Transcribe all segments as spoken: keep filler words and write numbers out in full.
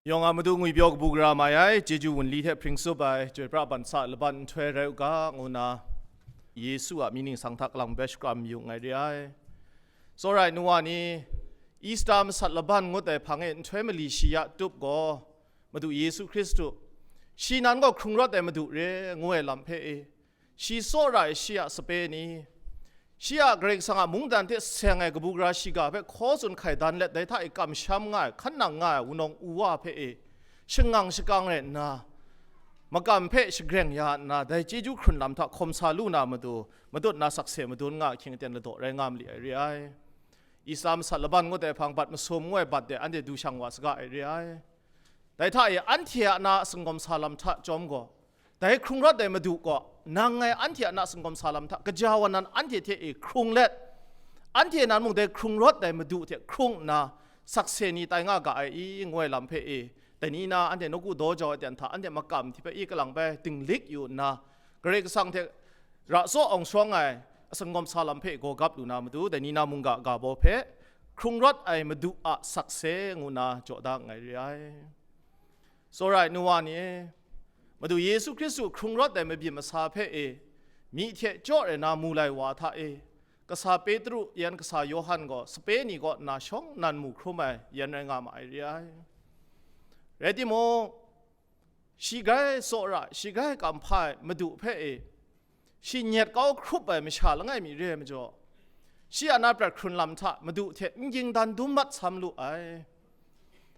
Yawng a Madu ngwi pyaw kabu gara mai ai, chyeju wunli hte hpring tsup ai, chyoi pra ban sa laban nhtoi rai u ga, ngu nna Yesu a mying ningsang hta kalang bai shakram yu nngai re ai. Tsawra ai nu wa ni, Easter masat laban ngut ai hpang e nhtoi mali shi ya tup gaw, Madu Yesu Hkristu, shi nan gaw hkrung rawt ai Madu re, ngu ai lam hpe e, shi tsawra ai shi a sape ni, shi a Karai Kasang a mungdan hte seng ai kabu gara shiga hpe hkaw tsun hkai dan let, dai hta e kamsham nga ai, hkan nang nga ai wunawng u wa hpe e, shangang shakang rai nna, makam hpe shagreng ya nna, dai chyeju hkrun lam hta hkawm sa lu na matu, matut na sakse madun nga ahkying aten ladaw rai nga mali ai re ai. Easter masat laban ngut ai hpang bat masum ngu ai bat de anhte du shang wa saga ai re ai. Dai hta e anhte a na a singawm sa lam hta chyawm gaw, dai hkrung rawt ai Madu gaw, nang ngai anhte a na a singawm sa lam hta kaja wa nan anhte hte e hkrung let, anhte nan mung dai hkrung rawt ai Madu hte hkrung nna, sakse ni tai nga ga ai i, ngu ai lam hpe e, dai ni na anhte nawku daw jau ai ten hta anhte makam hti hpe i kalang bai dinglik yu nna, Karai Kasang hte ra tsaw awng shawng ai a singawm sa lam hpe gaw gap lu na matu, dai ni na mungga ga baw hpe hkrung rawt ai Madu a sakse ngu nna jaw da nngai re ai. Tsawra ai nu wa ni e, Madu Yesu Hkristu hkrung rawt ai mabyin masa hpe e, myi hte chyaw rai na mu lai wa hta e, kasa Petru yan kasa Yawhan gaw sape ni kaw nna shawng nnan mu hkrum ai yan rai nga ma ai re ai. Rai timung, shi grai tsawra, shi grai kamhpa ai Madu hpe e, shi nyet kau hkrup ai masha langai mi re ai majaw, shi a na prat hkrun lam hta Madu hte n ging dan dum mat sam lu ai.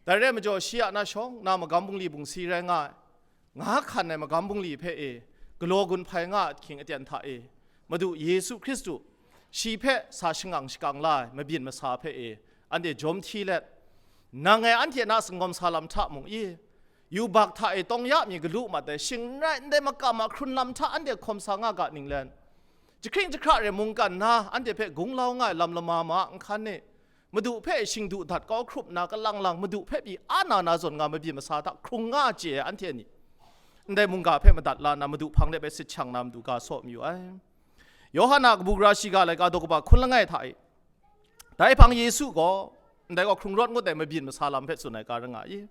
Dai rai majaw, shi a na shawng na magam bungli bungsi rai nga ai, nga hkan ai magam bungli hpe e, galaw gun hpai nga ai ahkying aten hta e, Madu Yesu Hkristu, shi hpe sa shangang shakang la ai mabyin masa hpe e, anhte jawm hti let, nang ngai anhte na singawm sa lam hta mung i, yubak hta e tawng ya mi galu mat ai, shing n rai ndai makam a hkrun lam hta anhte hkawm sa nga ga ninglen, jahkring jahkra re mungkan na anhte hpe gunglau nga ai lam lama ma a nhkan e, Madu hpe shingdu dat kau hkrup nna, kalang lang Madu hpe pyi a na na zawn nga mabyin masa hta hkrung nga chye ai anhte ni, ndai mungga hpe madat la nna, Madu hpang de bai sit shang na matu ga saw mayu ai. Yawhan a kabu gara shiga laika daw kaba hkun langai hta e, dai hpang Yesu gaw, ndai gaw hkrung rawt ngut ai mabyin masa lam hpe tsun ai ga ra nga i.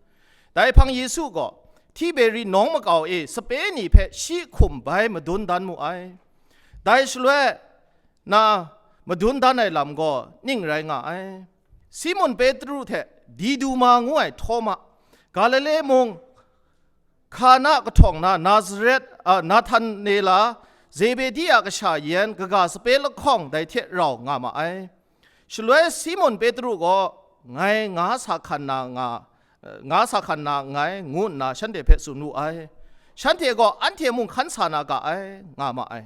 Dai hpang Yesu gaw, Tiberi nawng makau e sape ni hpe shi hkum bai madun dan mu ai. Dai shaloi, na madun dan ai lam gaw ning rai nga ai. Simun Petru hte Diduma ngu ai Htawma, Galile mung Kana kahtawng na Nazaret, a, Nahthanela, Zebedi a kasha yan kaga sape lahkawng dai hte rau nga ma ai. Shaloi Simun Petru gaw, ngai nga sa hkan na nga, nga sa hkan na nngai, ngu nna shanhte hpe tsun wu ai. Shanhte gaw anhte mung hkan sa na ga ai, nga ma ai.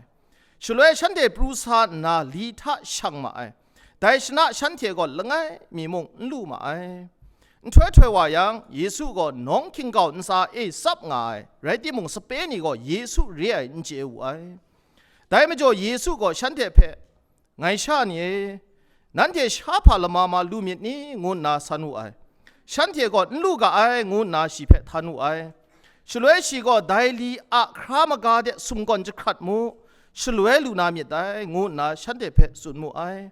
Shaloi shanhte pru sa nna li hta shang ma ai. Dai shana shanhte gaw langai mi mung n lu ma ai. Nhtoi htoi wa yang, Yesu gaw nawng hkying-gau ntsa e tsap nga ai, rai timung, sape ni gaw Yesu re ai n chye wu ai. Dai majaw Yesu gaw shanhte hpe, "Ngai sha ni e, nanhte sha hpa lama ma lu myit ni?" ngu nna san wu ai. Shanhte gaw, "N lu ga ai," ngu nna shi hpe htan wu ai. Shaloi shi gaw, "Dai li a hkra maga de sumgawn jahkrat mu, shaloi lu na myit dai," ngu nna shanhte hpe tsun mu ai.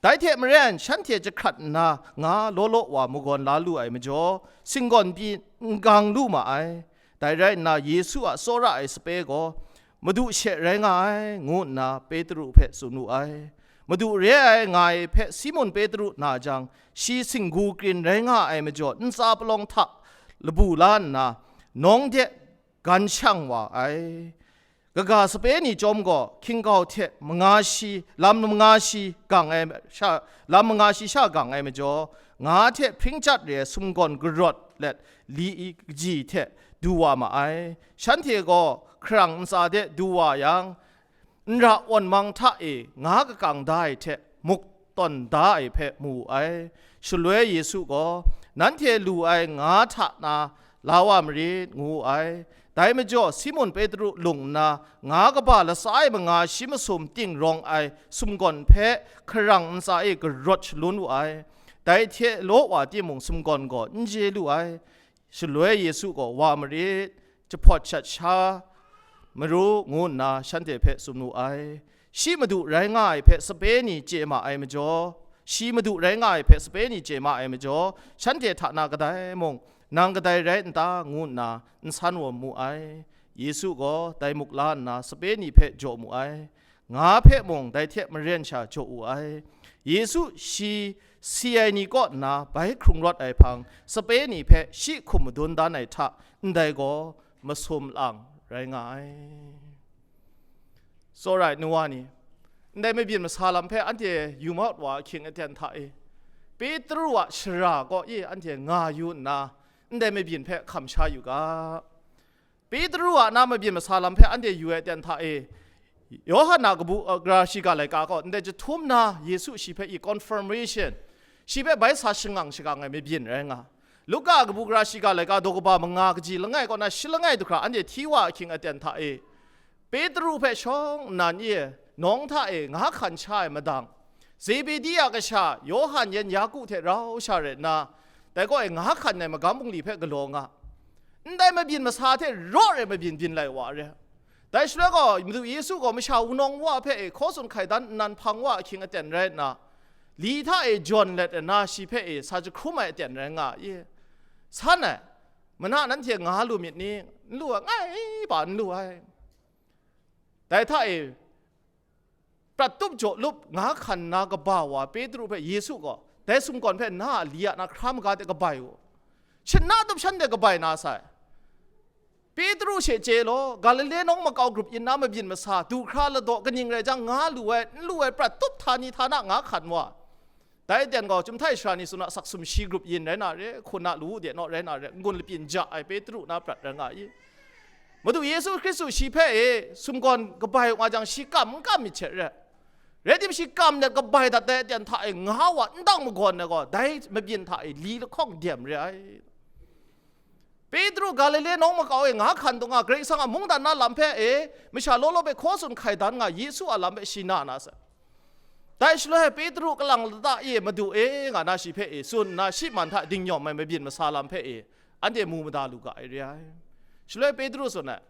Dai hte maren, shanhte jahkrat nna nga law law wa magawn la lu ai majaw, singgawn pyi n gang lu ma ai. Dai rai nna, Yesu a tsawra ai sape gaw, "Madu she rai nga ai," ngu nna Petru hpe tsun wu ai. Madu re ai nga ai hpe Simun Petru na jang, shi singgu krin rai nga ai majaw, ntsa palawng hta labu la nna, nawng de gan shang wa ai. Kaga sape ni chyawm gaw, hkying-gau hte manga shi, lam manga shi gang ai sha, lam manga shi sha gang ai majaw, nga hte hpring chyat re ai sumgawn karawt let li kaji hte du wa ma ai. Shanhte gaw hkarang ntsa de du wa yang, nra awn mang hta e nga kakang da ai hte muk tawn da ai hpe mu wu ai. Shaloi Yesu gaw, "Nanhte lu ai nga hta na la wa marit," ngu wu ai. Dai majaw, Simun Petru lung nna, nga kaba latsa e manga shi masum ting rawng ai sumgawn hpe hkarang ntsa e karawt shalun wu ai. Dai hte law wa timung, sumgawn gaw n je lu ai. Shaloi Yesu gaw, "Wa marit, jahpawt shat sha maru," ngu nna shanhte hpe tsun wu ai. Shi Madu rai nga ai hpe sape ni chye ma ai majaw, shi Madu rai nga ai hpe sape ni chye ma ai majaw, shanhte hta na kadai mung Nang kadai rai n ta? Ngu nna n san wawm mu ai. Yesu gaw dai muk la nna sape ni hpe jaw mu ai. Nga hpe mung dai hte maren sha jaw wu ai. Yesu shi si ai ni kaw nna bai hkrung rawt ai hpang, sape ni hpe shi hkum madun dan ai hta ndai gaw masum lang rai nga ai. Tsawra ai nu wa ni, ndai mabyin masa lam hpe anhte yu mat wa ahkying aten hta e, Petru a shara kaw e anhte nga yu nna, ndai mabyin hpe hkam sha yu ga. Petru a na mabyin masa lam hpe anhte yu ai aten hta e, Yawhan a kabu, a, gara shiga laika gaw ndai jahtum na Yesu shi hpe i confirmation, shi hpe bai sa shangang shagang ai mabyin rai nga. Luka a kabu gara shiga laika daw kaba manga kaji langai kaw na shi langai du hkra anhte hti wa ahkying aten hta e, Petru hpe shawng nnan e, nawng hta e nga hkan sha ai madang, Zebedi a kasha Yawhan yan Yaku hte rau sha rai nna, dai kaw e nga hkan ai magam bungli hpe galaw nga. Ndai mabyin masa hte raw re mabyin byin lai wa re. Dai shaloi gaw, Madu Yesu gaw masha wunawng wa hpe e hkaw tsun hkai dan nnan hpang wa ahkying aten rai nna, li hta e jawn let nna shi hpe e sa jahkrum ai aten rai nga i. San ai, mana nanhte nga lu myit ni? N lu ai, ngai ba n lu ai. Dai hta e, prat tup jaw lup nga hkan na kaba wa Petru hpe Yesu gaw dai sumgawn hpe na a li a na hkra maga de kabai u. Shin na tup shan de kabai na sai. Petru she chye law, Galile nawng makau grup yin na mabyin masa, du hkra ladaw kaning rai jang nga lu ai, n lu ai prat tup htani htana nga hkan wa. Dai aten gaw, Chyum htai sara ni tsun a, asak sumshi grup yin rai na re, hkun a lawu de naw rai na re, n-gun lapyin ja ai Petru na prat rai nga i. Madu Yesu Hkristu shi hpe e sumgawn kabai wa jang, shi kam n kam myit hte re. Rai tim, shi kam let kabai dat ai aten hta e nga wa n dang magawn ai gaw, dai mabyin hta e li lahkawng dem re ai. Petru Galile nawng makau e nga hkan dung a, Karai Kasang a mungdan na lam hpe e masha law law hpe hkaw tsun hkai dan nga Yesu a lam hpe shi na na sai. Dai shaloi Petru kalang lata e, Madu e, nga na shi hpe e tsun nna, shi man hta dingnyawm ai mabyin masa lam hpe e anhte mu mada lu ga ai re ai. Shaloi Petru tsun ai,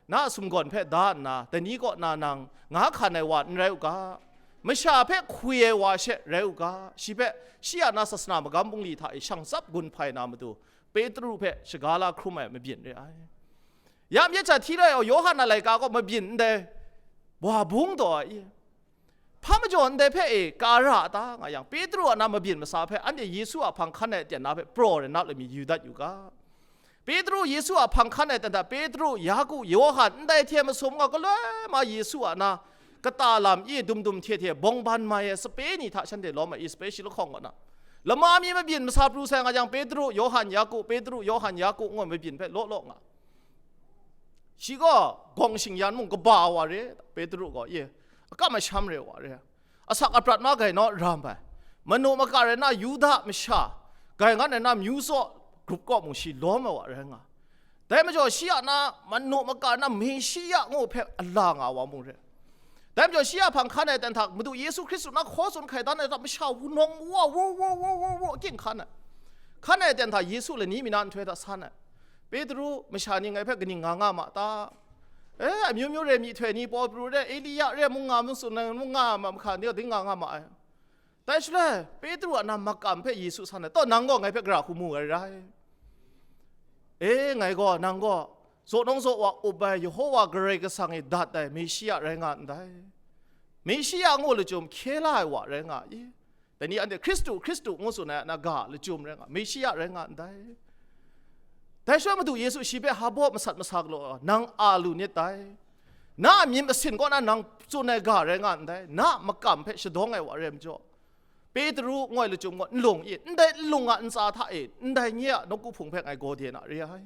na a sumgawn hpe da nna, dai ni kaw na nang nga hkan ai wa n rai u ga, masha hpe hkwi ai wa she rai u ga, shi hpe shi a na sasana magam bungli hta e shang tsap gun hpai na matu, Petru hpe shaga la hkrum ai mabyin re ai. Ya myit hta hti lai, Yawhan a laika gaw mabyin ndai wa bung taw ai i. Hpa majaw ndai hpe e ka ra a ta nga yang, Petru a na mabyin masa hpe anhte Yesu a hpang hkan ai aten na hpe praw rai na lami yu dat yu ga. Petru Yesu a hpang hkan ai aten hta Petru, Yaku, Yawhan ndai hte masum gaw galoi ma Yesu a na kata lam i dum dum hte hte bawng ban mai ai sape ni hta shanhte lawm ai i, sape shi lahkawng kaw na. Lama mi mabyin masa pru sai nga yang, Petru, Yawhan, Yaku, Petru, Yawhan, Yaku ngu ai mabyin hpe law law nga. Shi gaw gawng shingyan mung kaba wa re, Petru gaw, ye, akam asham re wa re. Asak aprat ma gai naw ram ai. Manu maka rai na Yuda masha, gai ngan rai na myu tsaw grup kaw mung shi lawm ai wa rai nga. Dai majaw shi a na manu maka na Meshiya ngu hpe ala nga wa mung re. Dai majaw shi a hpang hkan ai aten hta Madu Yesu Hkristu na hkaw tsun hkai dan ai hta masha wunawng wa, wo, wo, wo, wo, wo, king hkan ai. Hkan ai aten hta Yesu lani mi na nhtoi hta san ai. Petru, masha ni ngai hpe kaning nga nga ma ta? E, amyu myu re, myihtoi ni, Pawlu re, Elia re, mung nga, mung tsun ai, mung nga ma, mahka ni ding nga nga ma ai. Dai shaloi, Petru a na makam hpe Yesu san ai, taw, nang gaw ngai hpe gara hku mu ai rai. E, ngai gaw, nang gaw, zaw nawng zaw wa up ai Yehova Karai Kasang e dat ai Meshiya rai nga ndai. Meshiya ngu lachyum hkye la ai wa rai nga i. Dai ni anhte Hkristu, Hkristu ngu tsun ai a na ga lachyum rai nga, Meshiya rai nga ndai. Dai shaloi Madu Yesu shi hpe hpa baw masat masa galaw, nang a lu nit dai. Na a myit masin kaw na nang tsun ai ga rai nga ndai. Na a makam hpe shadawng ai wa rai majaw, Petru ngu ai lachyum gaw nlung i, ndai nlung a ntsa hta e, ndai nye a nawku hpung hpe ngai gaw de na re ai.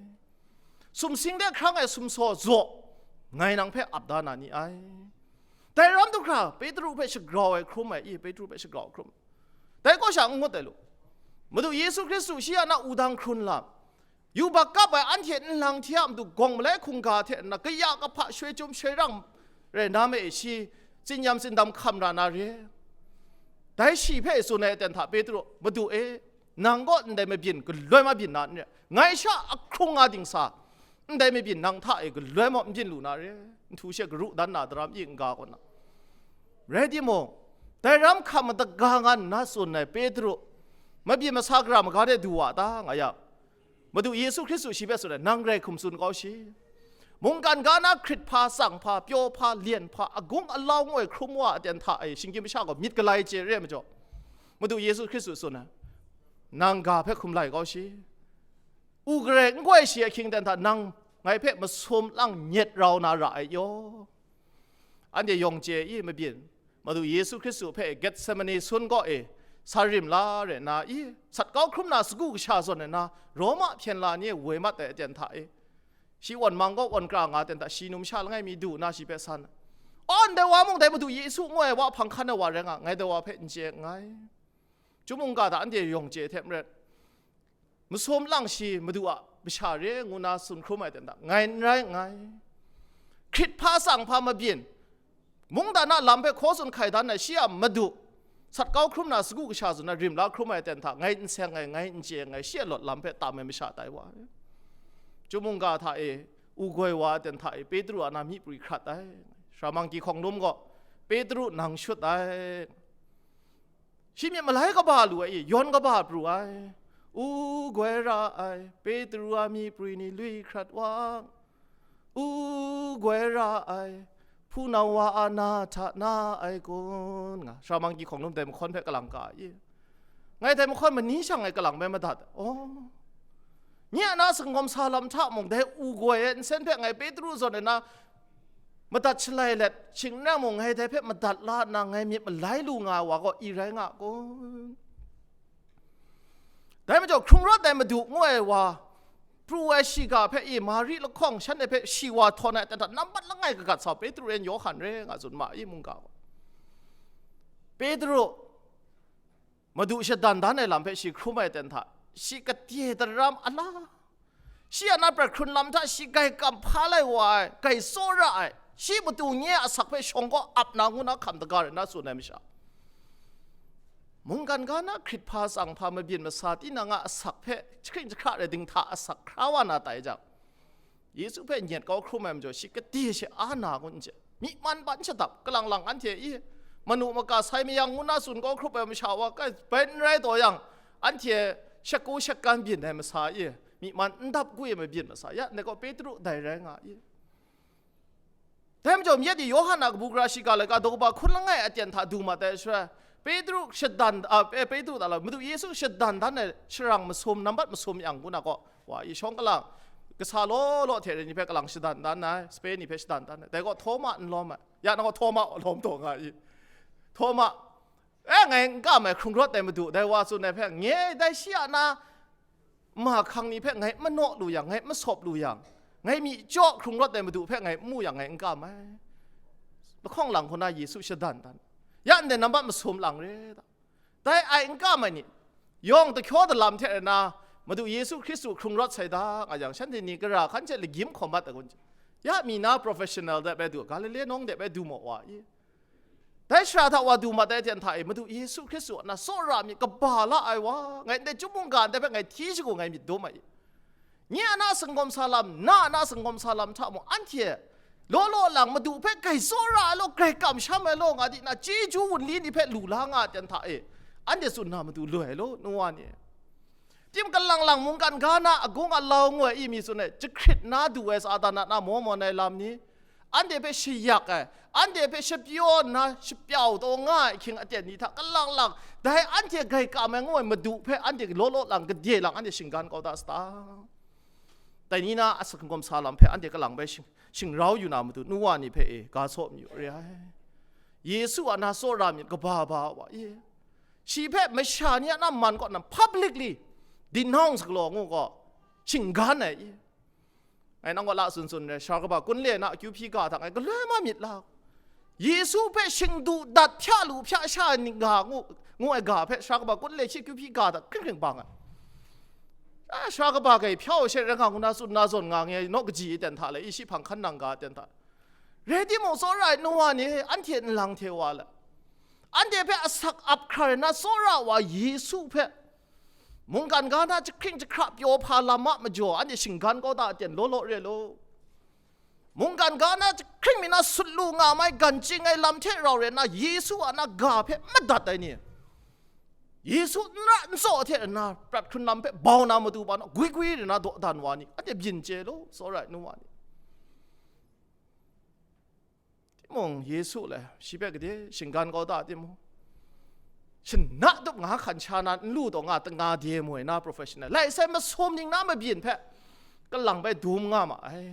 Sumsing de hkrang ai sumsaw zaw, ngai nang hpe ap da na ni ai. Dai ram du hkra, Petru hpe shagrau ai hkrum ai i, Petru hpe shagrau ai hkrum. Dai kaw sha n ngut ai lu. Madu Yesu Hkristu shi a na wudang hkrun lam, yubak kap ai anhte nlang hti a matu gawng malai hkungga hte nna kaya kahpa shoi chyum shoi rang rai na me e, shi tsinyam tsindam hkam ra na re. Dai shi hpe tsun ai aten hta Petru, Madu e, nang gaw ndai mabyin galoi ma byin na n re, ngai sha ahkrung nga dingsa, ndai mabyin nang hta e galoi ma n byin lu na re, nhtu she garu dan na daram i n ga kaw na. Rai timung, dai ram hkam madaga nga nna tsun ai Petru, mabyin masa gara maga de du wa ta nga yang, Madu Yesu Hkristu shi hpe tsun ai, nang grai hkum tsun kau shi. Mungkan ga na hkrit hpa, tsang hpa, pyaw hpa, lyen hpa, agung alau ngu ai hkrum wa aten hta e, shinggyim masha gaw myit galai chye re ai majaw, Madu Yesu Hkristu tsun ai, nang ga hpe hkum lai kau shi. U garai n goi shi ahkying aten hta nang ngai hpe masum lang nyet rau na ra ai yaw. Anhte yawng chye i mabyin, Madu Yesu Hkristu hpe Getsemane sun kaw e sa rim la re nna i, sat kau hkrum na sagu kasha zawn ai na, Roma hpyen la ni e woi mat ai aten hta e, shi wan mang kaw wan kra nga aten hta, shi numsha langai mi du nna shi hpe san. Aw, ndai wa mung dai Madu Yesu ngu ai wa hpang hkan ai wa rai nga, ngai dai wa hpe n chye nngai. Chyum mungga hta anhte yawng chye hte maren, masum lang shi Madu a masha re ngu na tsun hkrum ai aten hta, ngai n rai nngai. Hkrit hpa tsang hpa mabyin, mungdan a lam hpe hkaw tsun hkai dan ai shi a Madu, sat kau hkrum na sagu kasha zawn na rim la hkrum ai aten hta, ngai n seng ai, ngai n chye ai, ngai shi a lawt lam hpe tam ai masha tai wa ai. Chyum mungga hta e, u goi wa aten hta e, Petru a na myi prwi hkrat ai. Sara mang kyi hkawng lum gaw, Petru nang shut ai. Shi myit malai kaba lu ai, yawn kaba pru ai. U goi ra ai, Petru a myi prwi ni lui hkrat wa, u goi ra ai, hpunau wa a na hta na ai kun, nga, Sara mang kyi hkawng lum dai mahkawn hpe kalang ka ai. Ngai dai mahkawn mani shang ngai kalang bai madat. Oh. Nye a na singawm sa lam hta mung, dai u goi ai nsen hpe ngai Petru zawn ai na madat shalai let, shing n rai mung, ngai dai hpe madat la nna, ngai myit malai lu nga ai wa gaw, i rai nga kun? Dai majaw, hkrung rawt ai Madu ngu ai wa, pru ai shiga hpe i, Mari lahkawng shanhte hpe shi wa htawn ai aten hta, nambat langai kagat sa, Petru yan Yawhan re nga tsun ma i, mungga gaw. Petru, Madu shadan dan ai lam hpe shi hkrum ai aten hta, shi kade daram ala, shi a na prat hkrun lam hta shi grai kamhpa lai wa ai, grai tsawra ai, shi matu nye a asak hpe shawng kaw ap na ngu na hkam daga rai na tsun ai masha, mungkan ga na hkrit hpa tsang hpa mabyin masa tinang a asak hpe jahkring jahkra rai dinghta asak hkra wa na tai jang, Yesu hpe nyet kau hkrum ai majaw, shi kade she a na ngun n chye. Myi man ban shadap, kalang lang anhte i, manu maka sai mayang ngu na tsun kau hkrup ai masha wa kai bai n rai taw yang, anhte shakku shakan byin ai masa i, myi man n dap gwi ai mabyin masa ya, ndai gaw Petru dai rai nga i. Dai majaw, myit i Yawhan a kabu gara shiga laika daw kaba hkun langai aten hta du mat ai shaloi, Petru shadan, a, Pe-, Petru ta la, Madu Yesu shadan dan ai sharang masum, nambat masum yang ngu na gaw, wa i shawng kalang, kasa law law hte re ni hpe kalang shadan dan ai, sape ni hpe shadan dan ai. Dai gaw Htawma n lawm ai. Ya na gaw Htawma lawm taw nga i. Htawma, e, ngai n kam ai, hkrung rawt ai Madu, dai wa tsun ai hpe, nye dai shi a na mahkang ni hpe ngai n manaw lu yang, ngai n masawp lu yang, ngai myi jaw hkrung rawt ai Madu hpe ngai n mu yang, ngai n kam ai. Lahkawng lang hku na Yesu shadan dan. Ya ndai nambat masum lang re ta. Dai ai n kam ai ni, yawng dahkyaw dalam hte rana, Madu Yesu Hkristu hkrung rawt sai da nga yang, shanhte ni gara hkan hte lagyim hkawm mat ai kun, ya mi na professional de bai du, Galile nawng de bai du maw wa i? Dai sara hta wa du mat ai hte nhta e, Madu Yesu Hkristu a na tsawra myit kaba la ai wa, ngai ndai chyum mungga ndai hpe ngai hti shagu ngai myit dum ai. Nye a na singawm sa lam, na a na singawm sa lam hta mung, anhte law law lang Madu hpe grai tsawra ai law, grai kamsham ai law, nga di na, chyeju wunli ni hpe lu la nga ai hte nhta e, anhte tsun na matu loi ai law, nu wa ni. Tim kalang lang mungkan ga na agung alau ngu ai i mi tsun ai, jahkrit na du ai Satan a na maw mawn ai lam ni, anhte hpe shayak ai, anhte hpe shapyaw nna shapyau taw nga ai ahkying aten ni hta kalang lang, dai anhte grai kam ai ngu ai Madu hpe anhte law law lang, gade lang anhte shinggan kau da sata? Dai ni na a singawm sa lam hpe anhte kalang bai shing, shingrau yu na matu, nu wa ni hpe e, ga saw mayu re ai. Yesu a na tsawra myit kaba ba wa e. Shi hpe masha ni a na man kaw na publicly denounce galaw ngu gaw, shinggan ai i. Ngai nang kaw la tsun tsun re, Sara kaba Kunle na akyu hpyi ga hta ngai galoi ma myit la. Yesu hpe shingdu dat hpya lu hpya sha ai ni ga ngu, ngu ai ga hpe Sara kaba Kunle shi akyu hpyi ga hta hkring hkring bang ai. A, Sara kaba grai hpya u she rai nga ngu na tsun na zawn nga nge naw kaji e ten hta le, i shi hpang hkan nang ga ten hta. Rai timung, tsawra ai nu wa ni, anhte nlang hte wa la, anhte hpe asak ap hkra ai na tsawra wa Yesu hpe, mungkan ga na jahkring jahkra pyaw hpa lam a majaw, anhte shinggan kau da aten law law re law. Mungkan ga na jahkring mi na sut lu nga mai gan ching ai lam hte rau re na, Yesu a na ga hpe madat ai ni, Yesu n ra n tsaw hte nna prat hkrun lam hpe bau na matu pa naw, gwi gwi nna dawdan wa ni, anhte byin chye law, tsawra ai nu wa ni. Timung Yesu le shi hpe gade shinggan kau ta timung, shana tup nga hkan sha na n lu taw nga, nga de moi na professional lai sai masum ning na mabyin hpe kalang bai dum nga ma ai.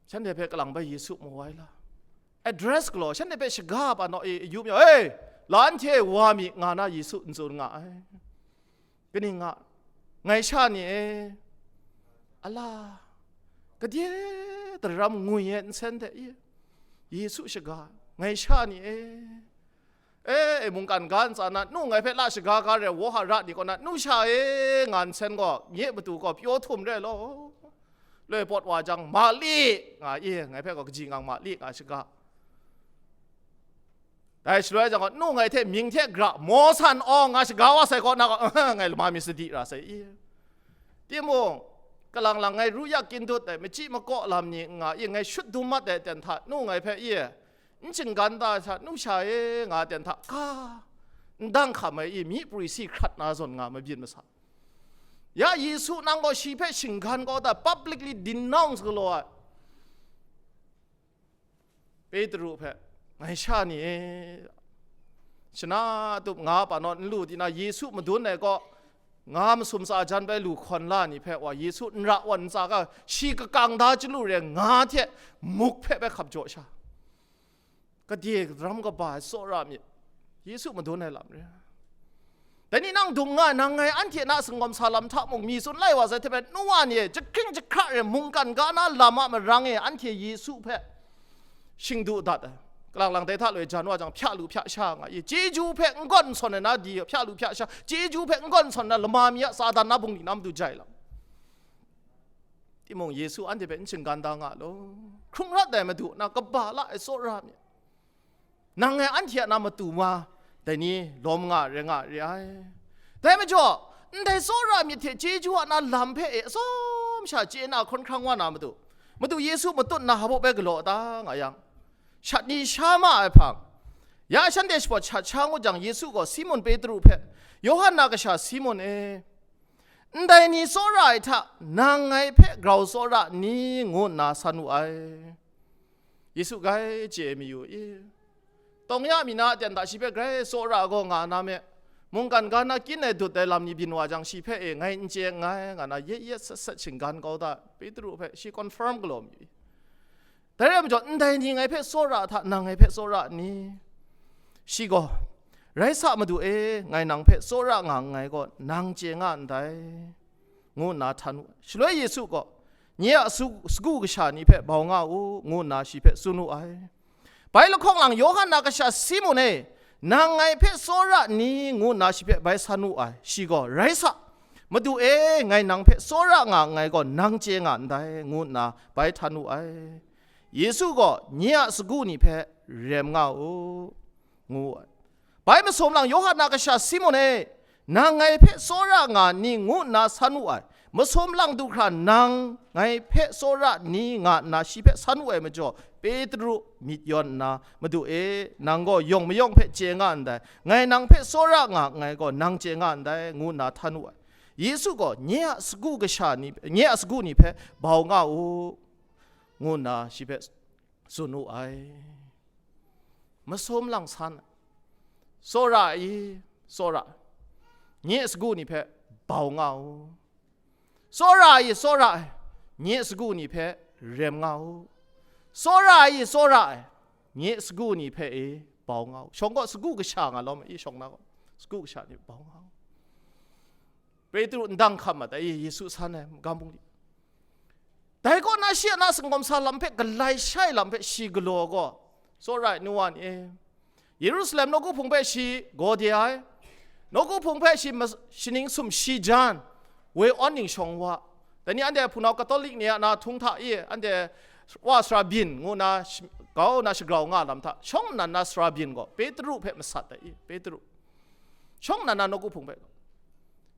Shanhte hpe kalang bai Yesu mu ai la? Address galaw, shanhte hpe shaga pa naw e, yu myit, "Ei, la anhte wa mi," nga na Yesu n tsun nga ai. Kaning nga, ngai sha ni e, ala, kadye daram ngwi e nsen hte i, Yesu shaga, ngai sha ni e, e, e, mungkan ga ntsa na, nu ngai hpe la shaga ga re, wohara ni kaw na, nu sha e, nga nsen gaw, nye matu gaw pyaw htum re law. Loi pawt wa jang, Mali, nga i, ngai hpe gaw kaji ngang Mali, nga shaga. Dai shaloi jang gaw, nu ngai hte mying hte gra, Mawsan aw, nga shaga wa sai kaw na gaw, ngai lama mi sadi ra sai i. Timung, kalang lang ngai ru yak kyin dut ai, machyi makaw lam ni nga i, ngai shut dum mat ai ten hta, nu ngai hpe i, n shinggan ta ai hta, nu sha e, nga ten hta, ka, n dang hkam ai i, myi prwi si hkrat na zawn nga mabyin masa. Ya Yesu nang gaw shi hpe shinggan kau ta, publicly denounce galaw ai. Petru hpe, ngai sha ni e, shana tup nga pa naw n lu ti na, Yesu madun ai kaw, nga masum tsa jan bai lu hkawn la ni hpe wa, Yesu n ra wan ntsa ga, shi kakang da chyalu re nga hte muk hpe bai hkap jaw sha. Kadye daram kaba ai tsawra myit, Yesu madun ai lam re. Dai ni nang dung nga, nang ngai anhte na singawm sa lam hta mung mi tsun lai wa sai hte maren, nu wa ni e, jahkring jahkra re mungkan ga na lam a marang e, anhte Yesu hpe shingdu dat ai. Kalang lang dai hta loi jan wa jang, hpya lu hpya sha nga i, chyeju hpe n gawn n sawn ai na di, hpya lu hpya sha, chyeju hpe n gawn n sawn ai na lama mi a Satan na bungli na matu jai lam. Timung Yesu anhte hpe n shinggan da nga law, hkrung rat ai Madu na kaba la ai tsawra myit. Nang ngai anhte a na matu ma, dai ni lawm nga re nga re ai. Dai majaw, ndai tsawra myit hte chyeju a na lam hpe e atsawm sha chye na hkawn hkrang wa na matu, Madu Yesu matut na hpa bai galaw ta nga yang, shat ni sha ma ai hpang, ya shanhte shapawt shat sha ngut jang, Yesu gaw Simun Petru hpe, Yawhan na kasha Simun e, ndai ni tsawra ai hta, nang ngai hpe grau tsawra ni? ngu nna san wu ai. Yesu grai chye ai mayu i, tawng ya mi na a ten hta shi hpe grai tsawra gaw nga na me, mungkan ga na kyin ai dut ai lam ni byin wa jang, shi hpe e ngai n chye nngai, nga na yet yet sat sat shinggan kau da, Petru hpe shi confirm galaw mayu i. Dai rai majaw, ndai ni ngai hpe tsawra hta, nang ngai hpe tsawra ni? Shi gaw, rai sa, Madu e, ngai nang hpe tsawra nga nngai gaw, nang chye nga ndai, ngu nna htan wu ai. Shaloi Yesu gaw, nye a su-, sagu kasha ni hpe bau nga u, ngu nna shi hpe tsun wu ai. Bai lahkawng lang Yawhan na kasha Simun e, nang ngai hpe tsawra ni? ngu nna shi hpe bai san wu ai. Shi gaw, rai sa, Madu e, ngai nang hpe tsawra nga nngai gaw, nang chye nga ndai, ngu nna bai htan wu ai. Yesu gaw, nye a sagu ni hpe rem nga u, ngu ai. Bai masum lang Yawhan na kasha Simun e, nang ngai hpe tsawra nga ni? ngu nna san wu ai. Masum lang du hkra nang ngai hpe tsawra ni? nga nna shi hpe san wu ai majaw, Petru myit yawn nna, Madu e, nang gaw yawng mayawng hpe chye nga ndai, ngai nang hpe tsawra nga nngai gaw, nang chye nga ndai, ngu nna htan wu ai. Yesu gaw, nye a sagu kasha ni, nye a sagu ni hpe bau nga u, ngu nna shi hpe tsun wu ai. Masum lang san, tsawra ai, tsawra ai, nye sagu ni hpe bau nga u. Tsawra ai, tsawra ai, nye sagu ni hpe rem nga u. Tsawra ai, tsawra ai, nye sagu ni hpe e bau nga u. Shawng gaw sagu kasha nga lawm ai, shawng na gaw sagu kasha ni bau nga u. Petru ndang hkam mat ai, Yesu san ai magam bungli. Dai kaw na shi a na singawm sa lam hpe galai shai lam hpe shi galaw gaw, tsawra ai nu wa ni e, Yerusalem nawku hpung hpe shi gaw de ai, nawku hpung hpe shi mas-, shaning sum shi jan, woi awn ning shawng wa. Dai ni anhte hpunau Katolik ni a na htung hta i, anhte wa sara byin ngu na sh-, grau na shagrau nga lam hta, shawng nnan na sara byin gaw, Petru hpe masat ai i, Petru. Shawng nnan na nawku hpung hpe,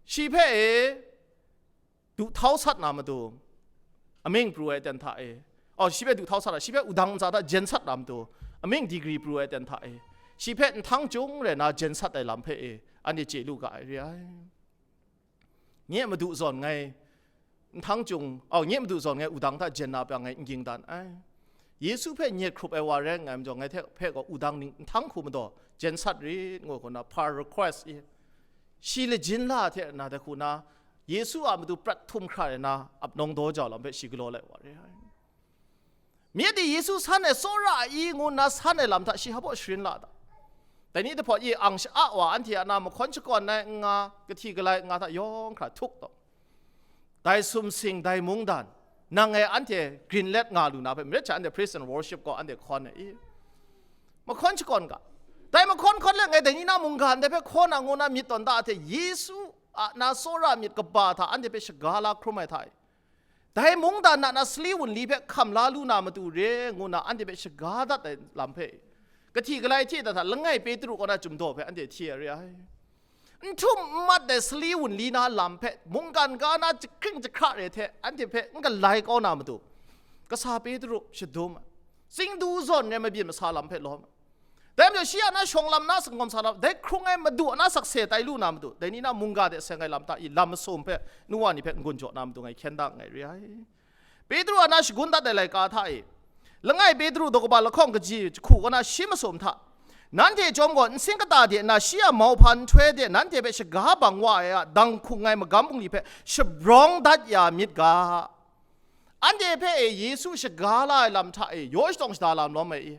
shi hpe e, duhtau sat na matu, amying pru ai ten hta e, oh, shi hpe duhtau sat ai, shi hpe wudang ntsa hta jen sat na matu, amying degree pru ai ten hta e, Shi hpe nhtang chyung rai na jen sat ai lam hpe e, anhte chye lu ga ai re ai. Nye madu zawn ngai, nhtang chyung, au, nye madu zawn ngai wudang hta jen na pang ngai n ging dan ai. Yesu hpe nyet hkrup ai wa rai nngai majaw, ngai hte hpe gaw wudang ning nhtang hku madaw jen sat rit ngu hku na par request i, shi lajin la hte na dai hku na, Yesu a matu prat htum hkra ai na ap nawng daw jau lam hpe shi galaw lai wa re ai. Myit e Yesu san ai tsawra a i ngu nna san ai lam hta shi hpa sharin la ta? Dai ni dahpawt i ang sha-, a wa anhte a na mahkawn shakawn ai n nga, kahti galai n nga hta yawng hkra htuk taw. Dai sumsing, dai mungdan, nang e anhte grin let nga lu na hpe, marit sha anhte praise and worship gaw anhte hkawn ai i. Mahkawn shakawn ga. Dai mahkawn hkawn let ngai dai ni na mungga ndai hpe hkaw na ngu na myit tawn da hte Yesu a na tsawra myit kaba hta anhte hpe shaga la hkrum ai hta e. Dai mungdan na na sali wunli hpe hkam la lu na matu re ngu na anhte hpe shaga dat ai lam hpe, kahti galai hte da hta langai Petru kaw na chyum daw hpe anhte hti ai re ai. N htum n mat ai sali wunli na lam hpe mungkan ga na jahkring jahkra re hte anhte hpe n galai kau na matu, kasa Petru shadum ai, tsingdu zawn re mabyin masa lam hpe lawm ai. Dai majaw shi a na shawng lam na sangawm sa lam, dai hkrung ai madu a na sakse tai lu na matu, dai ni na mungga de seng ai lam hta i lam masum hpe nu wa ni hpe n-gun jaw na matu ngai hkyen da nngai re ai. Petru a na shagun dat ai laika hta e, langai Petru daw kaba lahkawng kaji jahku kaw na shi masum hta, nanhte chyawm gaw nsin kata de nna shi a mauhpa nhtoi de nanhte hpe shaga bang wa ai a dang hkung ai magam bungli hpe shabrawng dat ya myit ga. Anhte hpe e Yesu shaga la ai lam hta e yaw shatawng shada lam lawm ai i.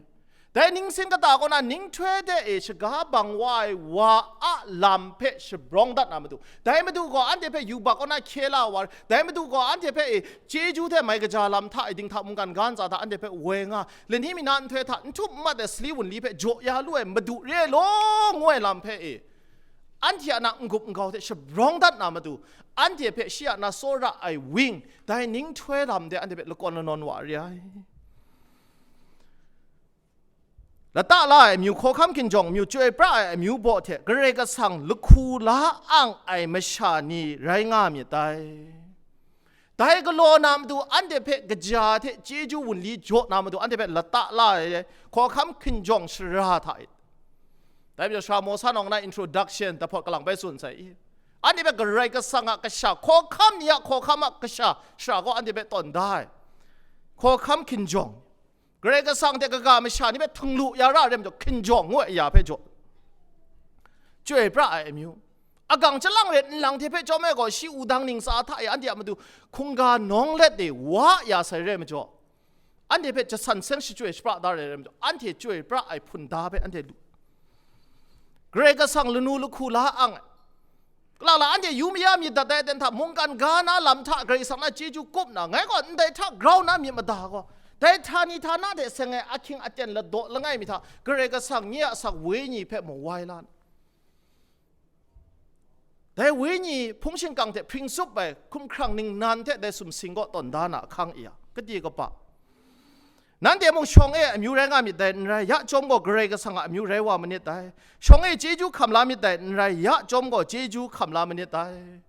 Dai ningsin kata kaw na ninghtoi de e shaga bang wa ai wa a lam hpe shabrawng dat na matu, dai matu gaw anhte hpe yubak kaw na hkye la wa, dai matu gaw anhte hpe e chyeju hte mai kaja lam hta e dinghta mungkan ga ntsa hta anhte hpe woi nga, lani mi na nhtoi hta n htum n mat ai sali wunli hpe jaw ya lu ai madu re law ngu ai lam hpe e, anhte a na n-gup n-gau hte shabrawng dat na matu, anhte hpe shi a na tsawra ai wing, dai ninghtoi lam de anhte hpe lakawn lanawn wa re ai. Lata la ai amyu, hkawhkam hkinjawng amyu, chyoi pra ai amyu baw hte Karai Kasang lahku la ang ai masha ni rai nga myit dai. Dai galaw na matu anhte hpe kaja hte chyeju wunli jaw na matu anhte hpe lata la ai hkawhkam hkinjawng shara hta e. Dai majaw sara Mawsa nawng na introduction dahpawt kalang bai tsun sai i. Anhte hpe Karai Kasang a kasha, hkawhkam ni a hkawhkam a kasha shara gaw anhte hpe tawn da ai. Hkawhkam hkinjawng. Karai Kasang hte kaga masha ni hpe htinglu ya ra ai rai majaw, hkinjawng ngu ai ya hpe jaw. Chyoi pra ai amyu. Agang chyalang ret nlang hte hpe chyawm ai gaw, shi wudang ningsa hta e anhte a matu hkungga nawng let de wa ya sai rai majaw, anhte hpe jasan seng shachyoi shapra da rai rai majaw, anhte chyoi pra ai hpun da hpe anhte lu. Karai Kasang lanu lahku la ang ai. Kalang la anhte yu maya myit dat ai aten hta mungkan ga na lam hta Karai Kasang na chyeju kup na, ngai gaw ndai hta grau na myit mada gaw, dai htani htana hte seng ai ahkying aten ladaw langai mi hta Karai Kasang nye a asak wenyi hpe mawai la na. Dai wenyi hpung shingkang hte hpring tsup ai hkumhkrang ningnan hte dai sumsing kaw tawn da na ahkang e yang, kade kapa, nanhte mung shawng e amyu rai nga myit dai n rai, ya chyawm gaw Karai Kasang a amyu rai wa manit dai. Shawng e chyeju hkam la myit dai n rai, ya chyawm gaw chyeju hkam la manit dai.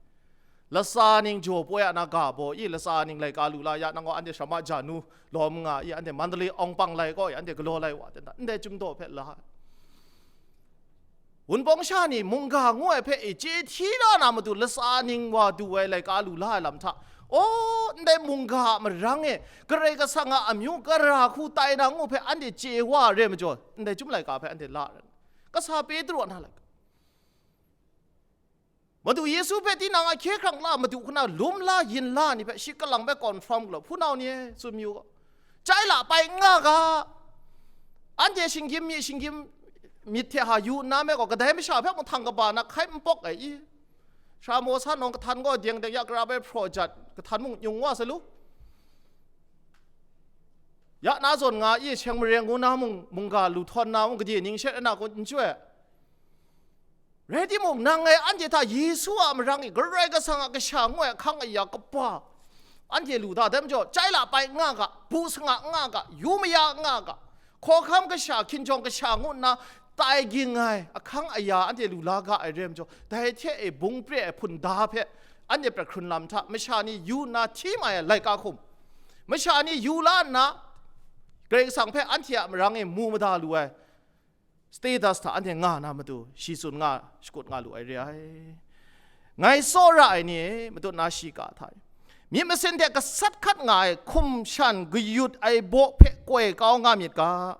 Latsa ning jaw poi a na ga baw i, latsa ning laika lu la ya, nang gaw anhte sara ma ja nu lawm nga i, anhte Mandalay awng pang lai kaw i, anhte galaw lai wa ten ta, ndai chyum daw hpe la. Wunpawng sha ni mungga ngu ai hpe e chye hti la na matu latsa ning wa du ai laika lu la ai lam hta, aw, ndai mungga a marang e Karai Kasang a amyu kara hku tai na ngu hpe anhte chye wa re majaw, ndai chyum laika hpe anhte la ai. Kasa Petru a na laika. Madu Yesu hpe tinang a hkye hkrang la, madu hku na lum la, yin la ni hpe shi kalang bai confirm galaw, hpunau ni e, tsun mayu gaw, chyai la pai n nga ga, anhte shinggyim mi, shinggyim myit hte ha yu nna me gaw, kadai masha hpe mung htang kaba na hkai n pawk ai i? Sara Mawsa nawng kahtan gaw deng deng ya kara bai hpraw jat, kahtan mung nyung wa sa lu. Ya na zawn nga i, sheng mareng ngu na mung, mungga lu htawn na mung, gade ning she na kun n chyu ai. Rai timung, nang ngai anhte hta Yesu a marang e Karai Kasang a kasha ngu ai ahkang aya kaba anhte lu da, dai majaw, chyai la pai n nga ga, bu sanga n nga ga, yu maya n nga ga, hkawhkam kasha, hkinjawng kasha ngu nna tai ging ai ahkang aya anhte lu la ga ai rai majaw, dai hte e bung pre ai hpun da hpe anhte prat hkrun lam hta, masha ni yu nna hti mai ai laika hkum, masha ni yu la nna Karai Kasang hpe anhte a marang e mu mada lu ai, status hta anhte nga na matu, shi tsun nga, shakut nga lu ai re ai. Ngai tsawra ai ni e, matut na shiga hta e, myit masin hte gasat hkat nga ai hkum shan kayut ai baw hpe koi kau nga myit ga.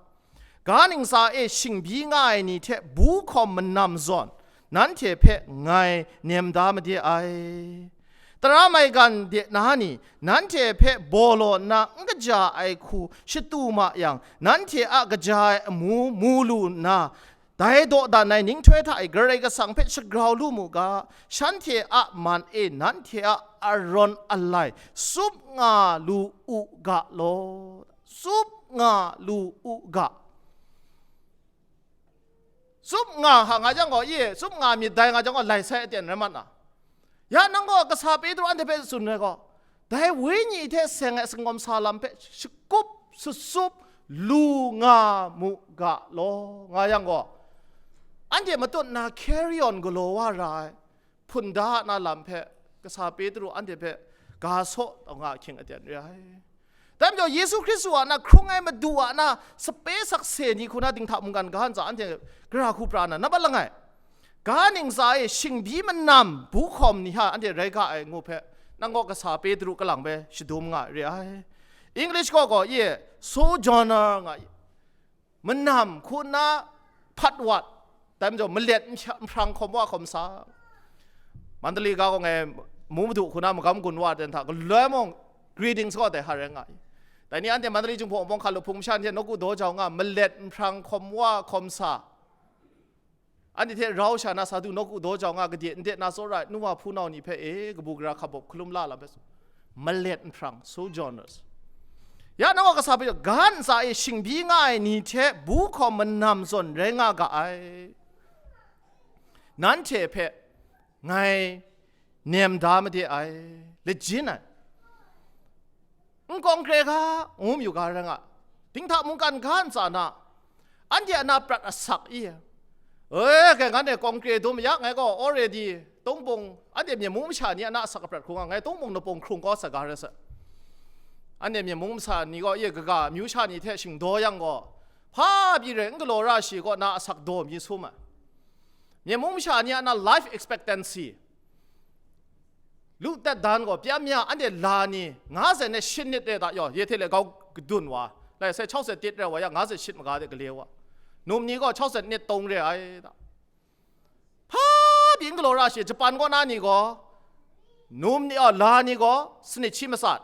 Ga ntsa e shingbyi nga ai ni hte bu hkawm manam zawn, nanhte hpe ngai nem da made ai. Tara maigan de na ni, nanhte hpe baw law nna n kaja ai hku shatu ma yang, nanhte a kaja ai amu mu lu nna, dai dawdan ai ninghtoi hta e Karai Kasang hpe shagrau lu mu ga, shanhte a man e nanhte a arawn alai tsup nga lu u ga law. Tsup nga lu u ga. Tsup nga ha nga jang gaw, i, tsup nga myit dai nga jang gaw, lai sai aten rai mat na. Ya nang gaw kasa Petru anhte hpe tsun ai gaw, dai Wenyi hte seng ai singawm sa lam hpe shakup sutsup lu nga mu ga law, nga yang gaw, anhte matut na carry on galaw wa ra ai hpunda na lam hpe kasa Petru anhte hpe ga saw taw nga ahkying aten re ai. Dai majaw Yesu Hkristu a na hkrung ai Madu a na sape sakse ni hku na dinghta mungkan ga ntsa anhte gara hku pra na, nambat langai, ga ntsa e shingbyi manam bu hkawm ni hta anhte rai ga ai ngu hpe, nang gaw kasa Petru kalang bai shadum nga re ai. English gaw gaw, ye, sojourner nga i. Manam hku nna hpat wat, dai majaw malet nhpya-, nhprang hkawm wa hkawm sa. Mandali ga gaw ngai mu madu hku na magam gun wa ten hta, galoi mung greetings gaw dai hta rai nga i. Dai ni anhte Mandali Jinghpaw Wunpawng hkalup hpung masha ni hte nawku daw jau nga, malet nhprang hkawm wa hkawm sa. Anhte hte rau sha na sa du nawku daw jau nga, gade nde na tsawra ai nu wa hpunau ni hpe e, kabu gara hkabawp hkalum la lam hpe tsun. Malet nhprang, sojourners. Ya nang gaw kasa hpe ga ntsa e shingbyi nga ai ni hte bu hkawm manam zawn rai nga ga ai. Nanhte hpe ngai nem da made ai, lajin ai. N kawng kre ga, ngu mayu ga rai nga, dinghta mungkan ga ntsa na, anhte a na prat asak i, e, kai ngan e kawng kre dum ya, ngai gaw already Tungpung, anhte Myen mung masha ni a na asak aprat hku nga, ngai Tungpung napung hkrung kau sa ga rai sa. Anhte Myen mung masha ni gaw, ye, kaga amyu sha ni hte shingdaw yang gaw, hpa pyi re, n galaw ra shi kaw na asak daw mi sum ai. Myen mung masha ni a na life expectancy, lu tet dan gaw, pyam ya, anhte la ni, nga zet net shin nit re ta yaw, ye hte le gau kadun wa, lai sai chau zet tit re wa ya, nga zet shit maga de gale wa. Num ni gaw chau zet net tong re ai ta. Hpa pyi n galaw ra shi, Japan kaw na ni gaw, num ni, a, la ni gaw, sanit shi matsat,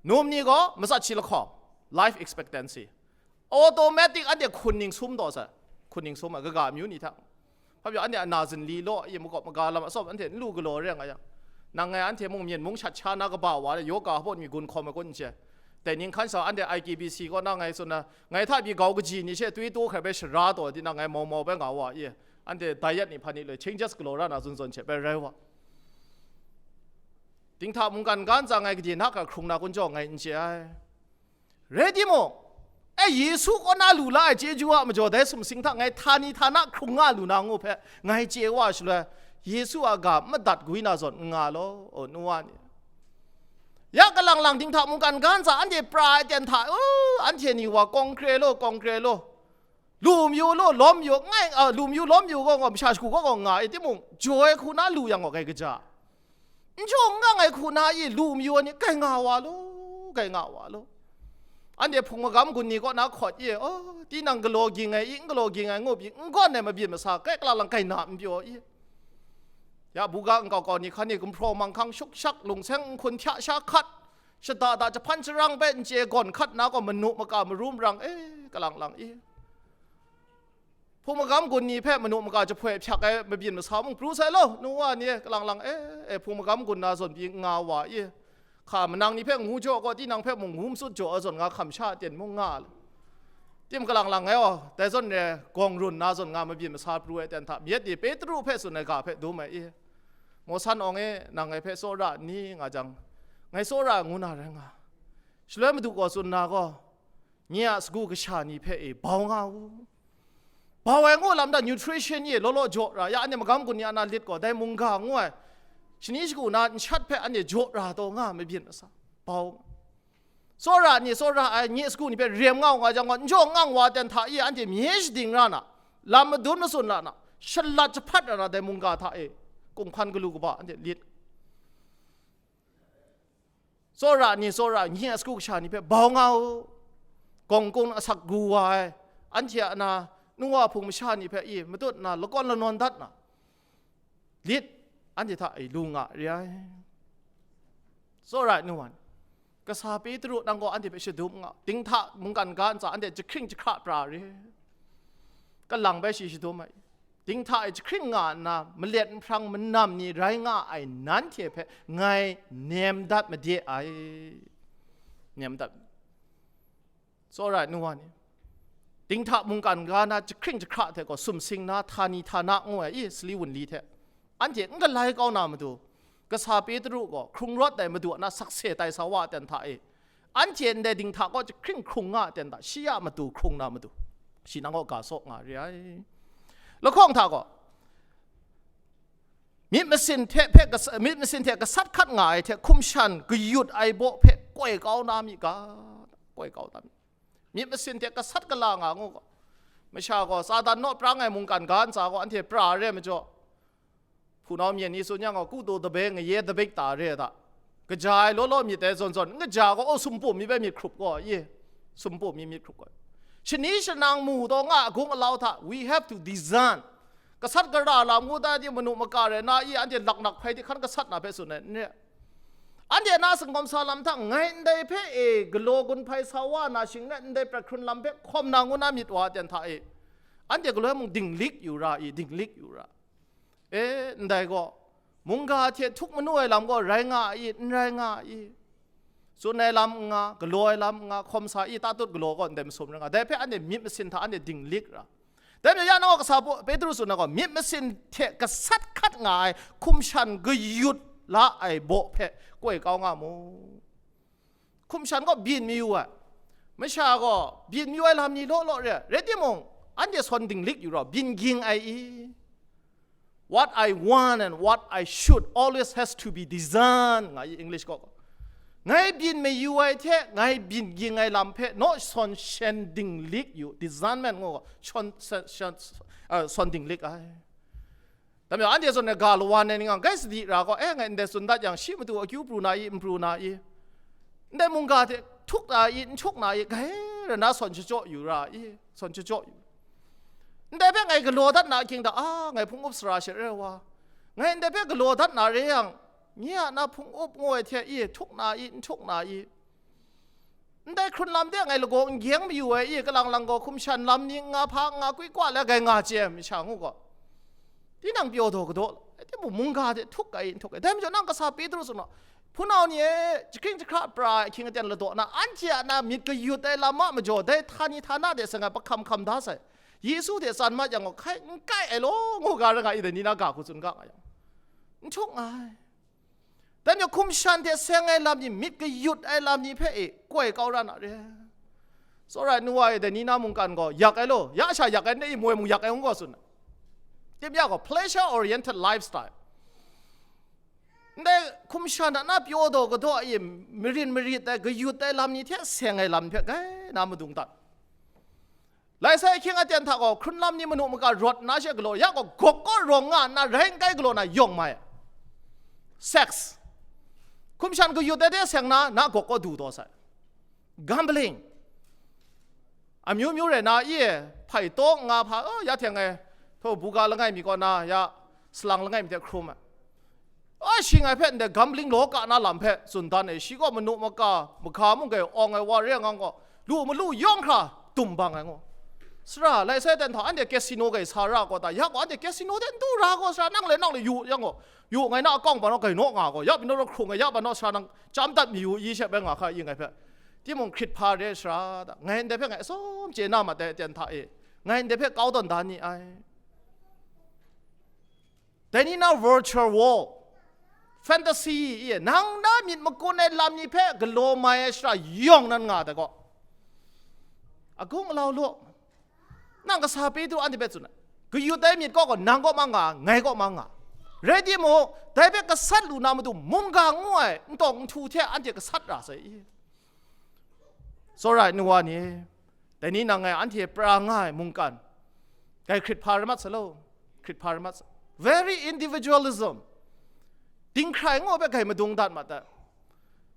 num ni gaw, matsat shi lahkawng, life expectancy. Automatic anhte hkun ning sum taw sai, hkun ning sum ai, kaga amyu ni hta. Hpa pyi anhte a na zinli law, i makawp maga lam atsawm anhte n lu galaw re nga yang, nang ngai anhte mung Myen mung shat sha na kaba wa le, yoga hpawn mi gun hkawm ai kun n chye. Dai ning hkan sa anhte I K B C kaw na ngai tsun na, ngai hta pyi gau kaji ni she twi taw hkrai bai shara taw di na, ngai mau mau bai nga wa i, anhte diet ni hpa ni le changes galaw ra na zun zawn she bai rai wa. Dinghta mungkan ga ntsa ngai gade na hkra hkrung na kun jaw ngai n chye ai. Rai timung, e, Yesu kaw na lu la ai chyeju a majaw dai sumsing hta ngai htani htana hkrung nga lu na ngu hpe ngai chye wa shaloi, Yesu a ga madat gwi na zawn n nga law, o, nu wa ni. Ya kalang lang dinghta mungkan ga ntsa anhte pra ai ten hta, u, anhte ni wa kawng kre law, kawng kre law. Lu mayu law, lawm yu, ngai, a, lu mayu lawm yu gaw, gaw, masha shagu gaw, gaw, nga e timung, jaw ai hku na lu yang gaw, kai kaja. N jaw n gang ai hku na i lu mayu ai ni, kai nga wa law, kai nga wa law. Anhte hpung magam gun ni kaw na hkawt i, oh, tinang galaw ging ai i, n galaw ging ai ngu pyi, n gawn ai mabyin masa, kai kala lang kai na n pyaw i. Ya, buga nkau kau ni hkan ni gumhpraw manghkang shukshak, lungseng nhkun hpya sha hkat, shada da jahpan sharang bai n chye gawn hkat na gaw manu maka marum rang, e, kalang lang i. Hpung magam gun ni hpe manu maka jahpoi hpyak ai mabyin masa mung pru sai law, nu wa ni e, kalang lang e, e, hpung magam gun na zawn pyi nga wa i. Hka manang ni hpe ngu jaw gaw, tinang hpe mung ngu matsut jaw ai zawn nga hkam sha ten mung nga le. Tim kalang lang e aw, dai zawn re gawng run na zawn nga mabyin masa pru ai ten hta, myit ni Petru hpe tsun ai ga hpe dum ai i. Mawsan awng e, nang ngai hpe tsawra n ni nga jang, ngai tsawra ngu na rai nga. Shaloi Madu gaw tsun na gaw, nye a sagu kasha ni hpe e bau nga u. Bau ai ngu lam da nutrition ye law law jaw ra, ya anhte magam gun ni a na lit gaw, dai mungga ngu ai, shani shagu na nshat hpe anhte jaw ra taw nga mabyin masa, bau. Tsawra ni tsawra ai, nye sagu ni hpe rem nga u nga jang gaw, n jaw ngang wa ten hta i anhte mye shading ra na, Lam madun matsun la na, shalat jahpat ra na dai mungga hta e, kunghpan galu kaba anhte lit. Tsawra ni, tsawra ni a sagu kasha ni hpe bau nga u, gawng kung asak gu wa ai, anhte a na, nu wa hpung masha ni hpe i matut na, lakawn lanawn dat na, lit, anhte hta e lu nga re ai. Tsawra ai nu wa ni, kasa Petru nang gaw anhte hpe shadum nga, dinghta mungkan ga ntsa anhte jahkring jahkra pra re, kalang bai shi shadum ai. Dinghta e jahkring nga nna, malet nhprang manam ni rai nga ai nanhte hpe ngai nem dat made ai. Nem dat. Tsawra ai nu wa ni, dinghta mungkan ga na jahkring jahkra hte gaw sumsing na, htani htana ngu ai i sali wunli hte, anhte n galai kau na matu, kasa Petru gaw hkrung rawt ai Madu a na sakse tai sa wa ai ten hta e, anhte ndai dinghta kaw jahkring hkrung nga ai ten hta, shi a matu hkrung na matu, shi nang kaw ga saw nga re ai. Lahkawng hta gaw, myit masin hte hpe kas-, myit masin hte gasat hkat nga ai hte hkum shan kayut ai baw hpe koi kau na mi ga, koi kau na mi. Myit masin hte gasat gala nga ngu gaw, masha gaw Satan naw prang ai mungkan ga ntsa gaw anhte pra re ai majaw, hpunau myen ni tsun yang gaw, kutu dabe ngaye dabik ta re ai hta, kaja ai law law myit dai zawn zawn, n kaja gaw, o, sumpum mi bai myit hkrup gaw, ye, sumpum mi myit hkrup gaw, shani shanang mu taw nga agung alau hta, we have to discern. Gasat gara lam ngu ta di, manu maka rai na i, anhte laknak hpai di hkan gasat na hpe tsun ai, n re. Anhte na singkawm sa lam hta, ngai ndai hpe e galaw gun hpai sa wa na shing rai, ndai prat hkrun lam hpe hkawm na ngu na myit wa ai ten hta e, anhte galoi mung dinglik yu ra i, dinglik yu ra. E, ndai gaw, mungga hte htuk manu ai lam gaw rai nga a i, n rai nga a i? Tsun ai lam n nga, galaw ai lam n nga, hkawm sa i, tatut galaw gaw ndai masum rai nga. Dai hpe anhte myit masin hta anhte dinglik ra. Dai majaw ya nang gaw kasa Petru tsun ai gaw, myit masin hte gasat hkat nga ai hkum shan kayut la ai baw hpe koi kau nga mu. Hkum shan gaw byin mayu ai, masha gaw byin mayu ai lam ni law law re ai. Rai timung, anhte sawn dinglik yu rau, byin ging ai i? What I want and what I should always has to be discerned, nga i English kaw. Ngai byin mayu ai hte ngai byin ging ai lam hpe naw sawn shen dinglik yu, discernment ngu gaw, shon, shen, shen, uh, sawn dinglik ai. Dai majaw anhte zawn e ga lawan ai ni nga, gai sadi ra gaw, e, ngai ndai tsun dat yang, shi matu akyu pru na i, n pru na i? Ndai mungga hte htuk na i, n htuk na i, gai ra na sawn shachyaw yu ra i, sawn shachyaw yu. Ndai hpe ngai galaw dat na ahkying hta, a, ngai hpung up sara she re wa. Ngai ndai hpe galaw dat na re yang, nye a na hpung up ngu ai hte i, htuk na i, n htuk na i? Ndai hkrun lam de ngai lagaw n gyeng mayu ai i, kalang lang gaw hkum shan lam ni n nga hpa n nga, kwi kwa la gai nga chye ai masha ngu gaw, tinang pyaw daw kadaw, e, timung mungga hte htuk ai, n htuk ai. Dai majaw nang kasa Petru tsun gaw, hpunau ni e, jahkring jahkra pra ai ahkying aten ladaw na, anhte a na myit kayut ai lam a majaw, dai htani htana de seng ai pahkam hkam da sai. Yesu hte tsan mat yang gaw, hkai n kai ai law, ngu ga ra nga i, dai ni na ga hku tsun ga nga yang, n htuk nga ai. Dai majaw hkum shan hte seng ai lam ni, myit kayut ai lam ni hpe e koi kau ra na re. Tsawra ai nu wa e, dai ni na mungkan gaw yak ai law, ya sha yak ai, ndai i moi mung yak ai ngu gaw tsun ai. Tim ya gaw pleasure oriented lifestyle. Ndai hkum shan a na pyaw daw kadaw i, marin marit ai, kayut ai lam ni hte seng ai lam hpe gai na madung dat. Lai sai ahkying aten hta gaw, hkrun lam ni manu maka rawt nna she galaw, ya gaw gawk kaw rawng nga nna, rai n kai galaw na yawng mai. Sex. Hkum shan kayut ai hte seng na, na gawk kaw du taw sai. Gambling. Amyu myu rai na, i e, hpai taw nga hpa, o, ya hte ngai, htaw buga langai mi kaw na, ya, salang langai mi hte hkrum ai. A, shi ngai hpe ndai gambling law ka na lam hpe tsun dan ai, shi gaw manu maka, mahka mung gai awng ai wa re ai ngang gaw, lu malu yawng hkra tum bang ai ngu. Sara, lai sai ten hta, anhte casino gai sa ra gaw ta, ya gaw anhte casino de n du ra gaw, sara, nang le nang le yu yang gaw, yu ngai na akawng pa naw gai naw nga gaw, ya pyi naw hkrung ai, ya pa naw sara nang chyam dat mayu i she bai nga hka i ngai hpe. Timung hkrit hpa re ai sara ta, ngai ndai hpe ngai atsawm chye na mat ai ten hta e, ngai ndai hpe kau tawn da ni ai. Dai ni na virtual world, fantasy i, nang na myit makun ai lam ni hpe galaw mai ai shara yawng nan nga ai dai gaw, agung alau law, nang kasa Petru anhte hpe tsun ai, kayut ai myit kaw gaw nang kaw ma nga, ngai kaw ma nga. Rai timung, dai hpe gasat lu na matu mungga ngu ai ntawng nhtu hte anhte gasat ra sai i. Tsawra ai nu wa ni, dai ni nang ngai anhte pra nga ai mungkan, Dai hkrit hpa rai mat sa law, hkrit hpa rai mat sa. Very individualism. Dinghkrai ngu ai hpe gai madung dat mat ai.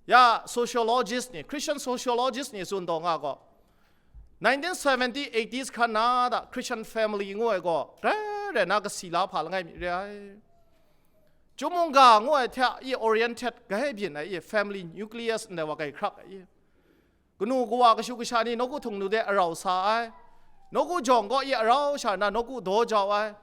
Ya, sociologist ni, Christian sociologist ni tsun taw nga gaw, nineteen seventy, eighties hkan na da Christian family ngu ai gaw, grai rai na kasi la hpa langai mi re ai. Chyum mungga ngu ai hta i oriented gai byin ai i, family nucleus ndai wa gai hkrak ai i. Kanu kawa kashu kasha ni nawku htung nu de arau sa ai. Nawku jawng kaw i arau sha na nawku daw jau ai.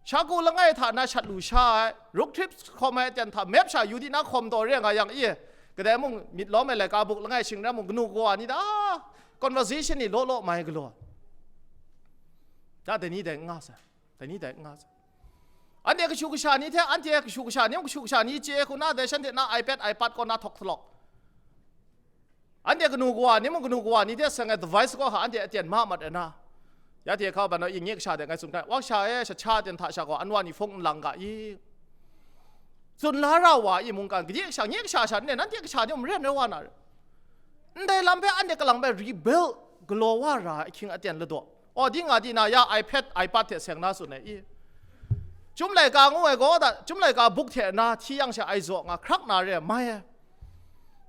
Shaku langai hta na shat lu sha ai. Ruk trip hkawm ai aten hta mep sha yu di na hkawm taw re nga yang i. Kadai mung myit lawm ai laika buk langai shing rai mung kanu kawa ni da conversation ni law law mai galaw. Da dai ni dai n nga sai. Dai ni dai n nga sai. Anhte kashu kasha ni hte, anhte kashu kasha ni, kashu kasha ni chye hku na dai shanhte na iPad, iPad kaw na htawk htawlawk. Anhte kanu kawa ni mung, kanu kawa ni hte seng ai device kaw hka anhte aten ma mat ai na. Ya hte hkau ban i, nye kasha de ngai tsun hkrai, wa kasha e, sha cha ten hta sha gaw, anwa ni hpung n lang ga i. Tsun la ra wa i mungkan, kaji kasha, nye kasha sha n-, nanhte kasha ni maren rai wa na re. Ndai lam hpe anhte kalang hpe rebuild galaw wa ra ai ahkying aten ladaw. Aw, di nga di na ya iPad, iPad hte seng na tsun ai i. Chyum laika ngu ai gaw da, chyum laika buk hte na hti yang sha ai zaw nga hkrak na re ai mai ai.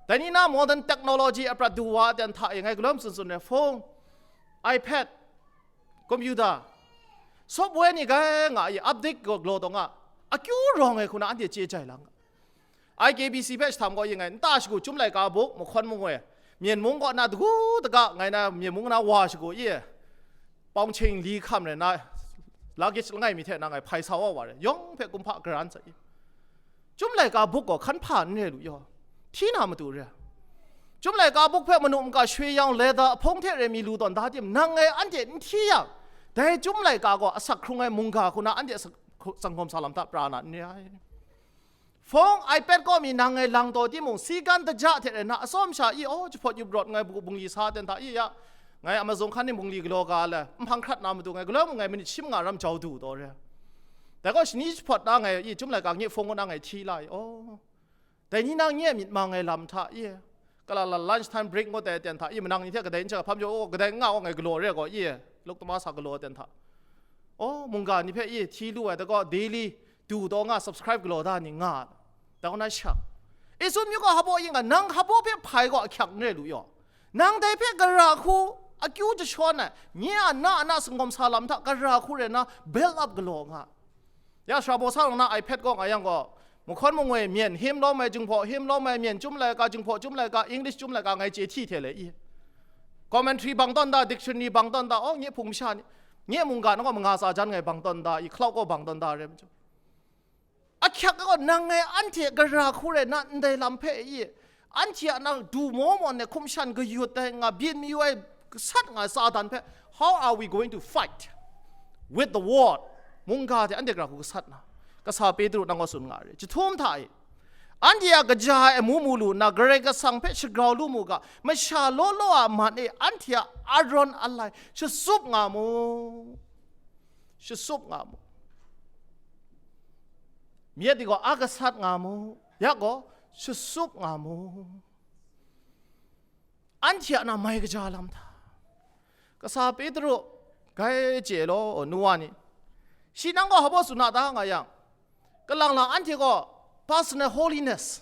Dai ni na modern technology a prat du wa aten hta e ngai galawm tsun tsun ai phone, iPad, computer, software ni gai nga i update gaw galaw taw nga, akyu rawng ai hku na anhte chye jai lang. I K B C hpe jahtam gaw yin ngai, nta shagu chyum laika buk, mahkawn mangoi, myen mung kaw na dagu daga ngai na myen mung na wa shagu i, pawng ching li hkam rai na, luggage langai mi hte na ngai hpai sa wa wa re, yawng hpe kumhpa garan sa i. Chyum laika buk gaw hkan hpa n re lu yaw, hti na matu re. Chyum laika buk hpe manu maka shwe yang leda ahpung hte re mi lu tawn da tim, nang ngai anhte n hti yang, dai chyum laika gaw asak hkrung ai mungga hku na anhte asak hku-, sanghkawm sa lam hta pra na n re ai. Phone, iPad kaw mi nang ngai lang taw timung, si gan daja hte rai na, atsawm sha i, aw, jahpawt yup rawt ngai bu-, bungli sa ten hta i ya, ngai Amazon hkan ni bungli galaw ga le, nhpang hkrat na matu ngai, galaw mung ngai minit shim nga ram jau du taw re. Dai gaw shani jahpawt na ngai i, chyum laika nyi phone kaw na ngai hti la i, aw. Dai ni nang nye myit mang ai lam hta i, kalala lunch time break ngut ai ten hta i, manang ni hte kadai n chak hpam jaw, aw, kadai n nga aw ngai galaw re gaw i, luk tama sa galaw ten hta. Aw, mungga ni hpe i hti lu ai, dai gaw daily du taw nga, subscribe galaw da ni nga, dau na shang. I tsun myu gaw hpabaw yin nga, nang hpabaw hpe hpai gaw ahkyak n re lu yaw. Nang dai hpe gara hku akyu jashawn ai, nye a na a na singawm sa lam hta gara hku rai na build up galaw nga. Ya, sara baw sa rawng na iPad kaw nga yang gaw, mahkawn mangoi myen, him lawm ai jinghpaw, him lawm ai myen, chyum laika jinghpaw, chyum laika, English chyum laika ngai chye hti hte le i. Commentary bang tawn da, dictionary bang tawn da, aw, nye hpung masha ni, nye mungga na gaw manga tsa jan ngai bang tawn da i, hkalau kaw bang tawn da re majaw. Ahkyak gaw nang ngai anhte gara hku rai na ndai lam hpe i, anhte a nang du maw maw ne hkum shan kayut dai nga byin mayu ai gasat nga ai Satan hpe, how are we going to fight with the world? Mungga hte anhte gara hku gasat na, kasa Petru nang gaw tsun nga re. Jahtum hta e, anhte a kaja ai amu mu lu nna, Karai Kasang hpe shagrau lu mu ga, masha law law a man e anhte a arawn alai shatsup nga mu, shatsup nga mu. Myit ni gaw a gasat nga mu, ya gaw shatsup nga mu. Anhte a na mai kaja lam hta, kasa Petru, gai chye law, nu wa ni, shi nang gaw hpabaw tsun na ta nga yang, kalang lang anhte gaw personal holiness,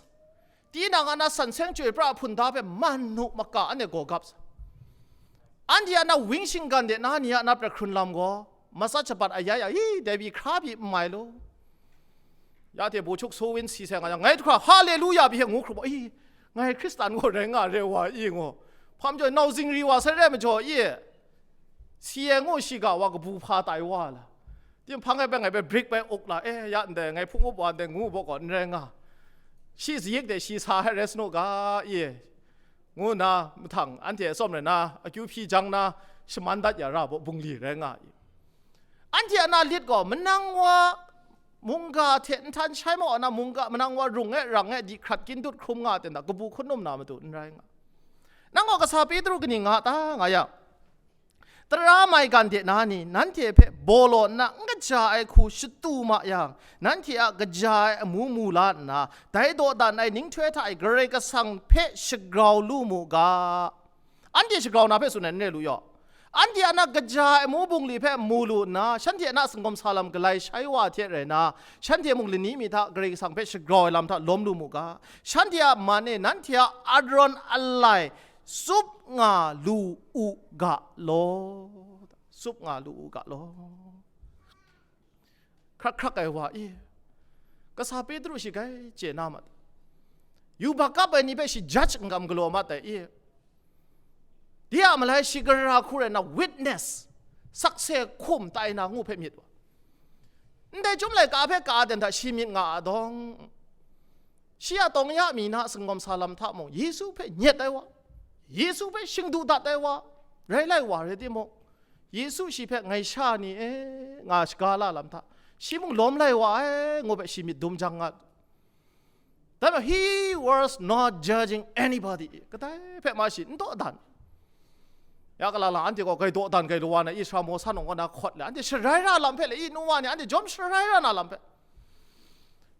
tinang a na san seng chyoi pra hpun da hpe man nu maka anhte gaw gap sa. Anhte a na wing shinggan de na ni a na pra hkrun lam gaw, matsat shabat ayai a, i, dai pyi hkra pyi n mai law. Ya hte bu chuk su win si sai nga yang, ngai hkra haleluya pyi hpe ngu hkrup, i, ngai Hkristan gaw rai nga re wa i ngu. Hpam jaw nau zingri wa sai re majaw i, si ai ngu shiga wa kabu hpa tai wa la. Tinghpang e bai ngai bai brik bai uk la, e, ya ndai ngai hpung up wa ndai ngu baw gaw n rai nga. Shi zayik de shi sa hai rai sanu ga i, ngu nna mahtang anhte atsawm rai na, akyu hpyi jang na, shaman dat ya ra baw bungli rai nga i. Anhte a na lit gaw manang wa mungga hte nhtan shai maw na mungga, manang wa rung e rang e di hkrat kyin dut hkrum nga ten da, kabu hkun num na matu n rai nga. Nang gaw kasa Petru kaning nga ta nga yang, tara maigan de na ni nanhte hpe baw law nna n kaja ai hku shatu ma yang, nanhte a kaja ai amu mu la nna, dai dawdan ai ninghtoi hta e Karai Kasang hpe shagrau lu mu ga. Anhte shagrau na hpe tsun ai n re lu yaw. Anhte a na kaja ai mu bungli hpe mu lu nna, shanhte a na singawm sa lam galai shai wa hte rai nna, shanhte mung lani mi hta Karai Kasang hpe shagrau ai lam hta lawm lu mu ga. Shanhte a man e nanhte a adrawn alai tsup nga lu u ga law. Tsup nga lu u ga law. Hkrak hkrak ai wa i, kasa Petru shi grai chye na mat. Yubak kap ai ni hpe shi judge n kam galaw mat ai i, di a malai shi gara hku rai na witness, sakse hkum tai na ngu hpe myit wa. Ndai chyum laika hpe ka dan hta shi myit nga a dawng, shi a tawng ya mi na singawm sa lam hta mung, Yesu hpe nyet ai wa, Yesu hpe shingdu dat ai wa, rai lai wa rai timung, Yesu shi hpe ngai sha ni e nga shaga la lam hta, shi mung lawm lai wa ai ngu hpe shi myit dum jang nga. Dai ma, he was not judging anybody. Kadai hpe ma shi n daw dan. Ya kalala anhte gaw gai daw dan gai lawa na i, sara maw sa nung kaw na hkawt le, anhte sharai ra lam hpe le i, nu wa ni anhte jawm sharai ra na lam hpe.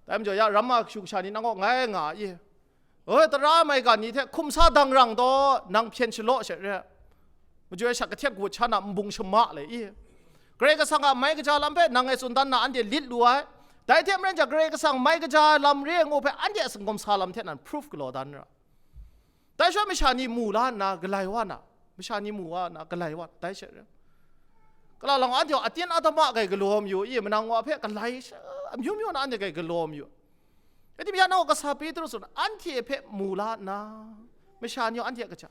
Dai majaw ya ramma kashu kasha ni nang kaw ngai nga i, oi, tara maigan ni hte hkum sa dang rang taw, nang hpyen shalaw she re. Majoi sha kahtet gut sha na nbung shama le i, Karai Kasang a mai kaja lam hpe nang e tsun dan na anhte lit lu ai. Dai hte maren jang, Karai Kasang mai kaja lam re ngu hpe anhte a singawm sa lam hte nan proof galaw dan ra. Dai sha masha ni mu la nna galai wa na, masha ni mu wa na galai wa, dai she re. Kala lang anhte a tyen a dama gai galaw mayu i, manang wa hpe galai sha, amyu myu na anhte gai galaw mayu. Adi mya nau kasa Petru tsun, anhte hpe mu la nna, masha ni anhte a kaja,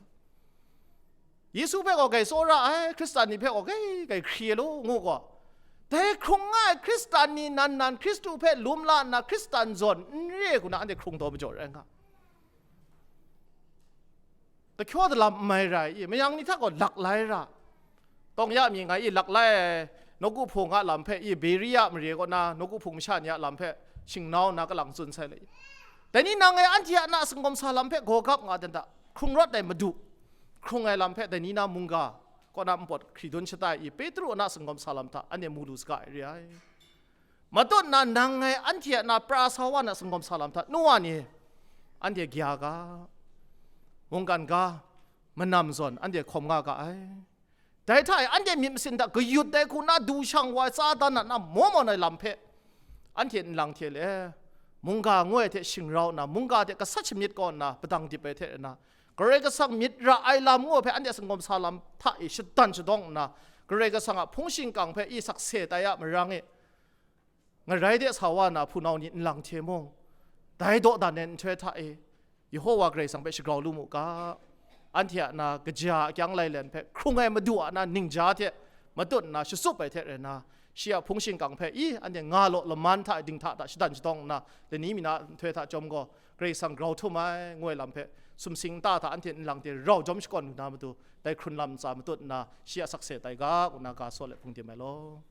Yesu hpe gaw gai tsawra ai, Hkristan ni hpe gaw gai, gai hkri ai lu ngu gaw, dai hkrung nga ai Hkristan ni nan nan Hkristu hpe lum la nna Hkristan zawn n re ai hku na anhte hkrung taw majaw rai nga. Dahkyaw dalam n mai ra i, mayang ni hta gaw lak lai ra, tawng ya mi nga i, lak lai ai, nawku hpung a lam hpe i, Beria mare kaw na nawku hpung masha ni a lam hpe shingnau nna kalang tsun sai le i. Dai ni nang e anhte a na singawm sa lam hpe gaw gap nga dan hta, hkrung rawt ai Madu, hkrung ai lam hpe dai ni na mungga kaw na npawt hkri dun shata i, Petru a na singawm sa lam hta anhte mu lu saga ai re ai. Matut nna nang ngai anhte a na pra sa wa na singawm sa lam hta, nu wa ni, anhte gya ga, mungkan ga, manam zawn anhte hkawm nga ga ai. Dai hta e anhte myit masin hta kayut dai hku na du shang wa ai Satan a na maw mawn ai lam hpe, anhte nlang hte le, mungga ngu ai hte shingrau nna, mungga hte gasat shamyit kaw nna, padang dip ai hte rena, Karai Kasang myit ra ai lam ngu ai hpe anhte singawm sa lam hta e shadan shadawng nna, Karai Kasang a hpung shingkang hpe i sakse tai a marang e, ngarai de sa wa na hpunau ni nlang hte mung, dai dawdan ai nhtoi hta e, Yehowa Karai Kasang hpe shagrau lu mu ga. Anhte a na kaja a kyang lailen hpe hkrung ai Madu a na ningja hte matut nna shatsup ai hte rena, shi a hpung shingkang hpe i anhte nga law laman hta dinghta hta shadan shadawng nna, lani mi na nhtoi hta chyawm gaw, Karai Kasang grau htum ai, ngu ai lam hpe sumsing nta hta anhte nlang hte rau jawm shakawn lu na matu, dai hkrun lam ntsa matut nna, shi a sakse tai ga, ngu na ga saw let hpung dim ai law.